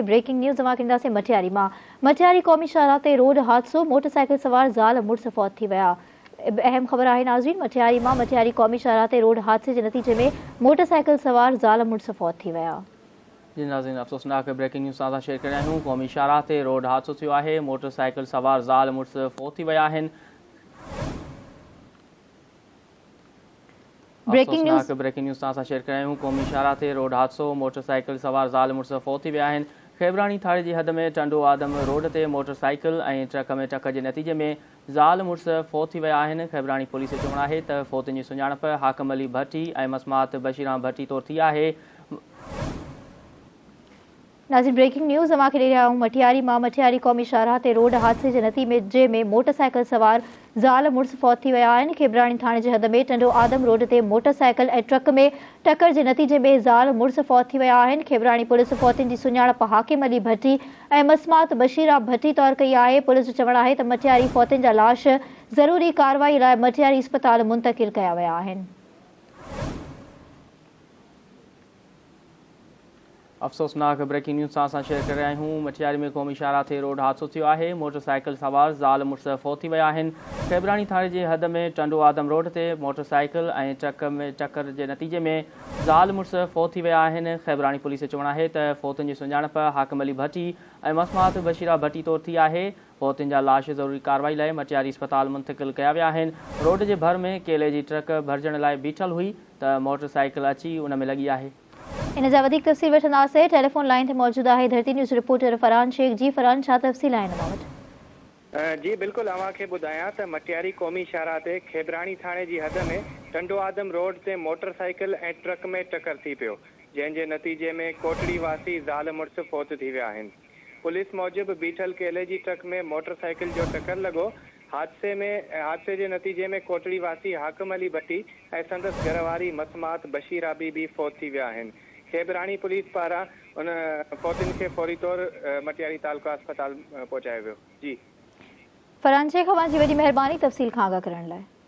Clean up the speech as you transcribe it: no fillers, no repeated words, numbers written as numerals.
Breaking news اوهان کي ڏينداسين مٽياري مان مٽياري قومي شاهراهه تي روڊ حادثو موٽر سائيڪل سوار زال مڙس فوت ٿي ويا اهم خبر آهي ناظرين مٽياري مان مٽياري قومي شاهراهه تي روڊ حادثي جي نتيجي ۾ موٽر سائيڪل سوار زال مڙس فوت ٿي ويا. جي ناظرين افسوسناڪ بريڪنگ نيوز سان اسان شيئر ڪري رهيا آهيون قومي شاهراهه تي روڊ حادثو ٿيو آهي موٽر سائيڪل سوار زال مڙس فوت ٿي ويا آهن. Breaking news. افسوسناڪ بريڪنگ نيوز سان اسان شيئر ڪري رهيا آهيون قومي شاهراهه تي روڊ حادثو موٽر سائيڪل سوار زال مڙس فوت ٿي ويا آهن کيبراڻي ٿاڻي جي حد ۾ ٽنڊو آدم روڊ تي موٽر سائيڪل ۽ ٽرڪ ۾ ٽڪر جي نتيجي ۾ زال مڙس فوت ٿي ويا آهن کيبراڻي پوليس جو چوڻ آهي ته فوتين جي سڃاڻپ حاڪم علي ڀٽي ۽ مسمات بشيران ڀٽي طور ٿي آهي. ناظرين بريڪنگ نيوز اوهان کي ڏئي رهيا آهيون مٽياري مان مٽياري قومي شاهراهه تي روڊ حادثي جي نتيجي ۾ موٽر سائيڪل سوار زال مڙس فوت ٿي ويا آهن کيبراڻي ٿاڻي جي حد ۾ ٽنڊو آدم روڊ تي موٽر سائيڪل ۽ ٽرڪ ۾ ٽڪر جي نتيجي ۾ زال مڙس فوت ٿي ويا آهن کيبراڻي پوليس فوتين جي سڃاڻپ حاڪم علي ڀٽي ۽ مسمات بشيرا ڀٽي طور ڪئي آهي پوليس جو چوڻ آهي ته مٽياري فوتين جا لاش ضروري ڪارروائي لاء مٽياري اسپتال منتقل ڪيا ويا آهن. افسوسناڪ بريڪنگ نيوز سان اسان شيئر ڪري رهيا آهيون مٽياري ۾ قومي شاهراهه تي روڊ حادثو ٿيو آهي موٽر سائيڪل سوار زال مڙس فوت ٿي ويا آهن کيبراڻي ٿاڻي جي حد ۾ ٽنڊو آدم روڊ تي موٽر سائيڪل ۽ ٽرڪ ۾ ٽڪر جي نتيجي ۾ زال مڙس فوت ٿي ويا آهن کيبراڻي پوليس جو چوڻ آهي ته فوتين جي سڃاڻپ حاڪم علي ڀٽي ۽ مسمات بشيرا ڀٽي طور ٿي آهي فوتين جا لاش ضروري ڪارروائي لاء مٽياري اسپتال منتقل ڪيا ويا آهن روڊ جي ڀر ۾ ڪيلي جي ٽرڪ ڀرجڻ لاء بيٺل هئي ته موٽر سائيڪل اچي ان ۾ لڳي آهي. ان جا وڌيڪ تفصيل وٺنداسين ٽيليفون لائين تي موجود آهي ڌرتي نيوز رپورٽر فرحان شيخ جي فرحان ڇا تفصيل آهن اوهان وٽ. جي بلڪل اوهان کي ٻڌايان ته مٽياري قومي شاهراهه تي کيبراڻي ٿاڻي جي حد ۾ ٽنڊو آدم روڊ تي موٽر سائيڪل ۽ ٽرڪ ۾ ٽڪر ٿي پيو جنهن جي نتيجي ۾ ڪوٽڙي واسي زال مڙس فوت ٿي ويا آهن پوليس موجب بيٺل ڪيلي جي ٽرڪ ۾ موٽر سائيڪل جو ٽڪر لڳو حادثي ۾ حادثي جي نتيجي ۾ ڪوٽڙي واسي حاڪم علي ڀٽي ۽ سندس گهر واري مسمات بشيرا بي بي فوت ٿي ويا آهن. کيبراڻي پوليس پاران ان فوتين کي فوري طور مٽياري تعلقه اسپتال پهچايو ويو. جي. فرحان شيخ اوهان جي وڏي مهرباني تفصيل کان آگاهه ڪرڻ لاء.